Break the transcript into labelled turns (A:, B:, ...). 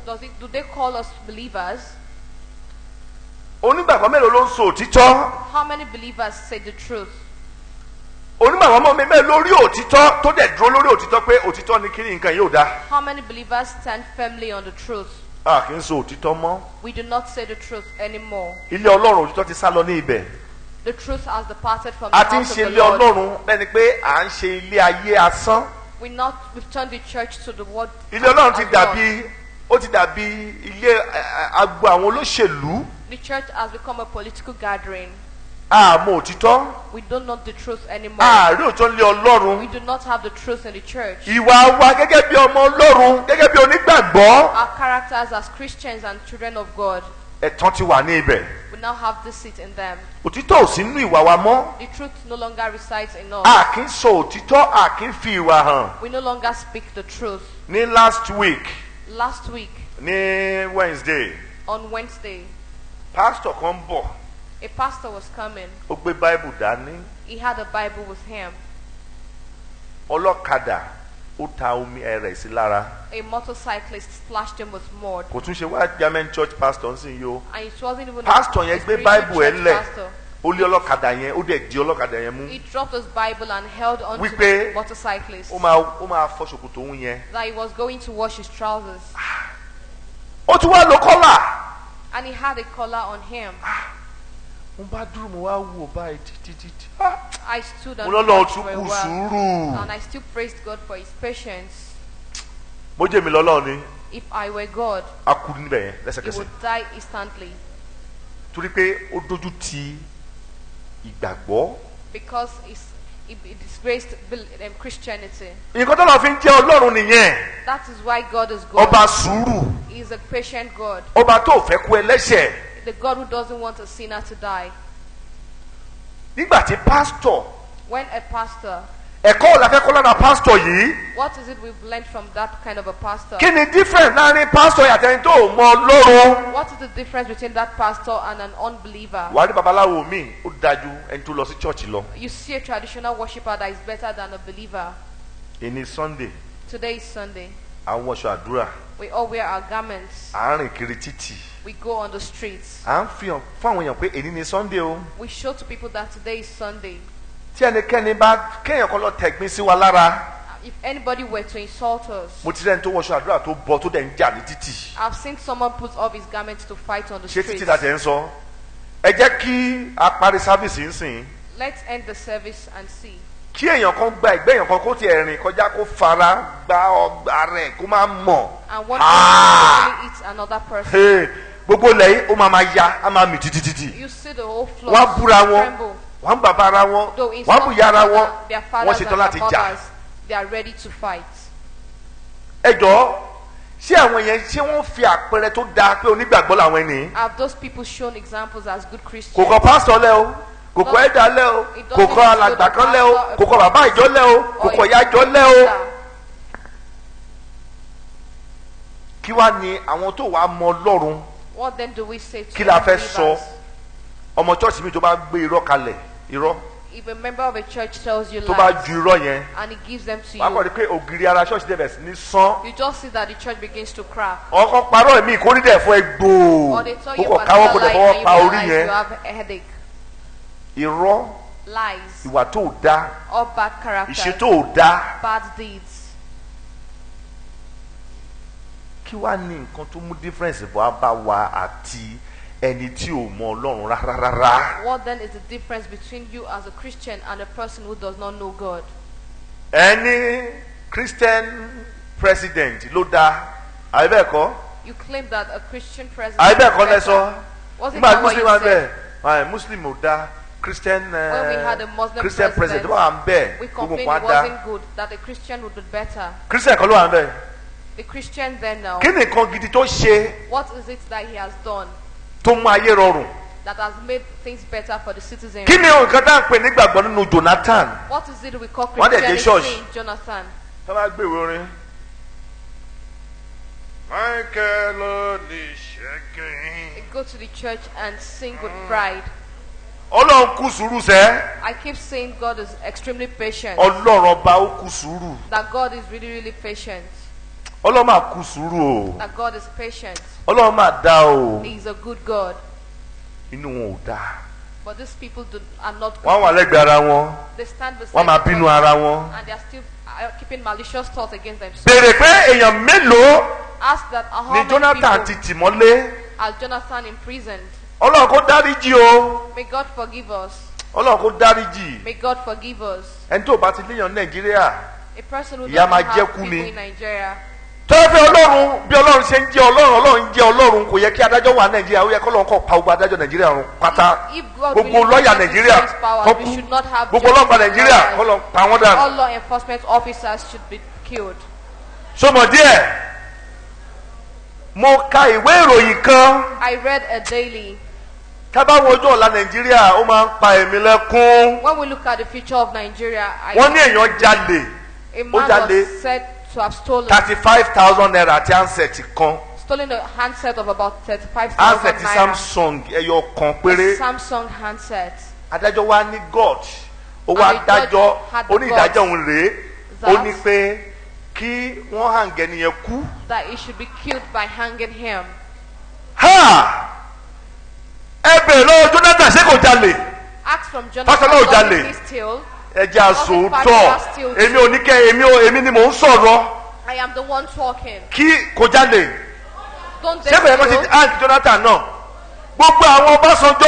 A: Do they call us believers?
B: Onígbàgbọ́ mélòó ló ń sọ òtítọ́?
A: How many believers say the truth?
B: Onígbàgbọ́ mélòó lórí òtítọ́ tó dẹ̀ dúró lórí òtítọ́ pé òtítọ́ ni kí ni nǹkan yóò dá?
A: How many believers stand firmly on the truth?
B: A kì í sọ òtítọ́ mọ́.
A: We do not say the truth anymore.
B: Ilé Ọlọ́run, òtítọ́ ti sá lọ ní ibẹ̀.
A: The truth has departed from the
B: A ti ń
A: house
B: ṣe
A: of the
B: ilé
A: Lord.
B: Ọlọ́run bẹ́ẹ̀ ni pé à ń ṣe ilé ayé asán.
A: We've turned the church to the world.
B: Ilé Ọlọ́run ti
A: as
B: dàbí, ó ti dàbí ilé agbo àwọn olóṣèlú.
A: The church has become a political gathering.
B: Àmọ́ òtítọ́.
A: We don't know the truth anymore.
B: Àárí òtítọ́ ilé Ọlọ́run.
A: We do not have the truth in the church.
B: Ìwà wa gẹ́gẹ́ bí ọmọ Ọlọ́run, gẹ́gẹ́ bí onígbàgbọ́,
A: Our characters as Christians and children of God,
B: ẹ̀tàn ti wà ní ibẹ̀.
A: we now have deceit in them.
B: Òtítọ́ ò sí nínú ìwà wa mọ́.
A: The truth no longer resides in us.
B: A kì í sọ òtítọ́, a kì í fi ìwà hàn.
A: We no longer speak the truth.
B: Ní last week,
A: Last week,
B: ní Wednesday,
A: on Wednesday,
B: pastor kan bọ̀.
A: a pastor was coming.
B: Ó gbé Bible dání.
A: He had a Bible with him.
B: Ọlọ́kadà ó ta omi ẹrẹ̀ sí lára.
A: A motorcyclist splashed him with mud.
B: Kò tún ṣe wá German church pastor ń sìn yìí o.
A: And it wasn't even
B: Pastor
A: a
B: yẹn gbé
A: spiritual
B: Bible ẹ̀
A: church
B: lẹ̀.
A: pastor.
B: Ó lé ọlọ́kadà yẹn, ó dẹ̀ di ọlọ́kadà yẹn mú.
A: He dropped his Bible and held on to
B: Wípé
A: the motorcyclist
B: ó máa fọ́ ṣòkòtò òun yẹn.
A: that he was going to wash his trousers.
B: Ó tún wá lo collar.
A: And he had a collar on him.
B: Mo bá dúró, mo wá wò báyìí títí títí.
A: I stood
B: Mo
A: and
B: lọ́lọ́
A: watched
B: tún
A: for a
B: kù
A: while.
B: sùúrù.
A: And I still praised God for his patience.
B: Mo jẹ́ mi lọ́lọ́ ni.
A: If I were God,
B: A kú níbẹ̀ yẹn
A: he
B: lẹ́sẹ̀kẹsẹ̀.
A: would die instantly.
B: Torí pé ó dójú ti ìgbàgbọ́.
A: Because he disgraced Christianity.
B: Nǹkan tó lọ́ọ́ fi ń jẹ́ Ọlọ́run nìyẹn.
A: That is why God is God.
B: Ọba sùúrù.
A: He is a patient God.
B: Ọba tó fẹ́ kú ẹlẹ́ṣẹ̀.
A: The God who doesn't want a sinner to die.
B: Nígbà tí pásítọ̀,
A: When a pastor,
B: ẹ̀kọ́ wo la fẹ́ kọ́ lára pásítọ̀ yìí?
A: What is it we've learned from that kind of a pastor?
B: Kí ni difference láàrin pásítọ̀ yìí àtẹni tó mọ Ọlọ́run?
A: What is the difference between that pastor and an unbeliever?
B: Wàá rí babaláwo míì, ó dájú ẹni tó lọ sí church lọ.
A: You see a traditional worshipper that is better than a believer.
B: Èní Sunday,
A: Today is Sunday.
B: àwọn wọṣọ àdúrà.
A: We all wear our garments.
B: À ń rìn kiri títì.
A: We go on the streets.
B: À ń fi hàn fún àwọn èèyàn pé èní ni Sunday o.
A: We show to people that today is Sunday.
B: Tí ẹnikẹ́ni bá kéèyàn kan lọ tẹ̀gbín sí wa lára.
A: If anybody were to insult us,
B: Mo ti rẹ́ni tó wọṣọ àdúrà tó bọ tó dẹ̀ ń jà ní títì.
A: I've seen someone put off his garments to fight on the
B: Ṣé títì
A: streets.
B: la tẹ̀ ń sọ? Ẹ jẹ́ kí a parí service nsìn.
A: Let's end the service and see.
B: Kí èèyàn kan gba ẹ̀gbẹ́ èèyàn kan, kó tiẹ̀ rìn kọjá, kó fara gba ọgbà rẹ̀ kó má mọ̀.
A: And one
B: Ah!
A: person eats another person.
B: Hey, gbogbo lẹ́yìn ó máa ma ya, á máa mì títí títì.
A: You see the whole floor
B: Wọ́n á búra wọn,
A: tremble.
B: wọ́n á bàbá ara wọn,
A: Though
B: wọ́n á bùyá ara wọn,
A: their
B: wọ́n
A: fathers
B: ṣetán
A: and
B: láti
A: their
B: jà.
A: mothers, they are ready to fight.
B: Ẹ jọ̀ọ́, ṣé àwọn yẹn, ṣé wọ́n fi àpẹẹrẹ tó dáa pé onígbàgbọ́ làwọn ẹni?
A: Have those people shown examples as good Christians?
B: Kò kọ pásítọ̀ lẹ́ o, kò kọ ẹ̀dá lẹ́ o, kò kọ alàgbà kan lẹ́ o, kò kọ bàbá ìjọ lẹ́ o, kò kọ ìyá ìjọ lẹ́ o. Kí wá ni àwọn tó wàá mọ Ọlọ́run?
A: What then do we say to
B: Kí la fẹ́ sọ?
A: unbelievers?
B: Ọmọ church mi tó bá gbé irọ́ kalẹ̀, irọ́
A: If a member of a church tells you
B: tó bá
A: lies
B: ju irọ́ yẹn,
A: and he gives them to
B: wàá kọ́
A: you,
B: ni pé ògiri ara ṣọ́ọ̀ṣì dẹ̀ bẹ̀rẹ̀ sí ní sán.
A: you just see that the church begins to crack.
B: Ọkọ parọ́ ẹ̀mí ìkórìdẹ̀ fún ẹ gbòò,
A: Or they tell
B: kó
A: you
B: kọ̀
A: a
B: káwọ́ kó
A: particular
B: dẹ̀
A: lie
B: fọwọ́
A: and
B: pa
A: you
B: orí
A: realize
B: yẹn.
A: you have a headache.
B: Irọ́,
A: Lies,
B: ìwà tó dá,
A: all bad
B: ìṣe
A: characters,
B: tó dá.
A: bad deeds.
B: Kí wàá ní nǹkan tó mú difference bọ́ á bá wa àti ẹni tí ò mọ Ọlọ́run rárá rárá?
A: What then is the difference between you as a Christian and a person who does not know God?
B: Ẹni Christian president ló dáa, àbí bẹ́ẹ̀ kọ́?
A: You claim that a Christian president
B: Àbí bẹ́ẹ̀ kọ́
A: is
B: lẹ sọ?
A: better. Was it
B: Nígbà
A: not what
B: Muslim
A: you
B: wà
A: said?
B: bẹ́ẹ̀, Muslim ò dáa, Christian
A: When we had a Muslim
B: Christian president
A: president,
B: tó wà ń bẹ́ẹ̀,
A: we
B: gbogbo
A: complained
B: nǹkan
A: it
B: á dáa.
A: wasn't good, that a Christian would be better.
B: Christian kan ló wà ń bẹ́ẹ̀.
A: The Christian then now,
B: Kí ni nǹkan gidi tó ṣe
A: what is it that he has done
B: tó mú ayé rọrùn?
A: that has made things better for the citizens?
B: Kí ni nǹkan tá à ń pè nígbàgbọ́ nínú Jonathan?
A: What is it we call
B: Wọ́n dẹ̀ dé
A: Christianity
B: church.
A: in Jonathan?
B: Tó bá gbé ìwé orin. Michael Olùṣègùn.
A: They go to the church and sing with pride.
B: Ọlọ́run kú sùúrù sẹ́.
A: I keep saying God is extremely patient.
B: Ọlọ́run ọba ó kú sùúrù.
A: That God is really, really patient.
B: Ọlọ́run máa kú sùúrù o.
A: That God is patient.
B: Ọlọ́run máa dá o.
A: He is a good God.
B: Inú wọn ò dáa.
A: But these people are not good.
B: Wọ́n wà lẹ́gbẹ̀ẹ́ ara wọn.
A: They stand beside
B: Wọ́n máa
A: each
B: bínú
A: other
B: ara wọn.
A: and they are still keeping malicious thoughts against themselves.
B: Béèrè pé èèyàn mélòó
A: Ask that how
B: ni
A: many
B: Jonathan ti
A: people
B: tì mọ́lé.
A: has Jonathan imprisoned?
B: Ọlọ́run kó dáríjì o.
A: May God forgive us.
B: Ọlọ́run kó dáríjì.
A: May God forgive us.
B: Ẹni tó bá ti léèyàn Nàìjíríà.
A: A person who
B: Ìyà
A: doesn't
B: máa
A: have
B: jẹ́ kú
A: people
B: ni.
A: in Nigeria.
B: Tọ́lá Ọlọ́run bí Ọlọ́run ṣe ń jẹ́ Ọlọ́run, Ọlọ́run ń jẹ́ Ọlọ́run, kò yẹ kí adájọ́ wà Nàìjíríà, ó yẹ kí Ọlọ́run kó pa gbogbo adájọ́ Nàìjíríà run pátá.
A: If God
B: Gbogbo
A: really
B: lọ́ọ̀yà
A: possesses
B: Nàìjíríà
A: his power,
B: kó
A: we
B: kú.
A: should not have
B: Gbogbo
A: judges
B: ọlọ́pàá
A: and
B: Nàìjíríà
A: lawyers.
B: kó lọ pa wọ́n dànù.
A: All law enforcement officers should be killed.
B: Sọmọ díẹ̀, mo ka ìwé ìròyìn kan.
A: I read a daily.
B: Tá bá wo ojú ọ̀la Nàìjíríà, ó máa ń pa èmi lẹ́kún.
A: When we look at the future of Nigeria,
B: Wọ́n ní èèyàn jalè
A: a
B: ó
A: man
B: jalè
A: was said to have stolen
B: 35,000 naira àti handset kan.
A: stolen a handset of about 35,000
B: Handset
A: naira.
B: Samsung ẹyọ kan péré.
A: A Samsung handset.
B: Adájọ́ wa ní God ó wá
A: And the judge
B: dájọ́
A: had the
B: ó ní ìdájọ́
A: guts
B: òun rèé, ó
A: that
B: ní pé kí wọ́n hàǹgẹ̀ nìyẹn kú.
A: That he should be killed by hanging him.
B: Ha, ẹ bẹ̀rẹ̀ lọ́wọ́ Jonathan, ṣé kò jalè?
A: Ask from Jonathan,
B: Fáṣọlá ò
A: doesn't
B: jalè.
A: he steal?
B: Ẹ jẹ́ àsòótọ́, èmi ò ní kẹ́ èmi ò èmi ni mò ń sọ̀rọ̀.
A: I am the one talking.
B: Kí kò jalè?
A: Don't they
B: Ṣé kò yẹ kó ti
A: steal?
B: hang Jonathan náà? Gbogbo àwọn Ọbásanjọ́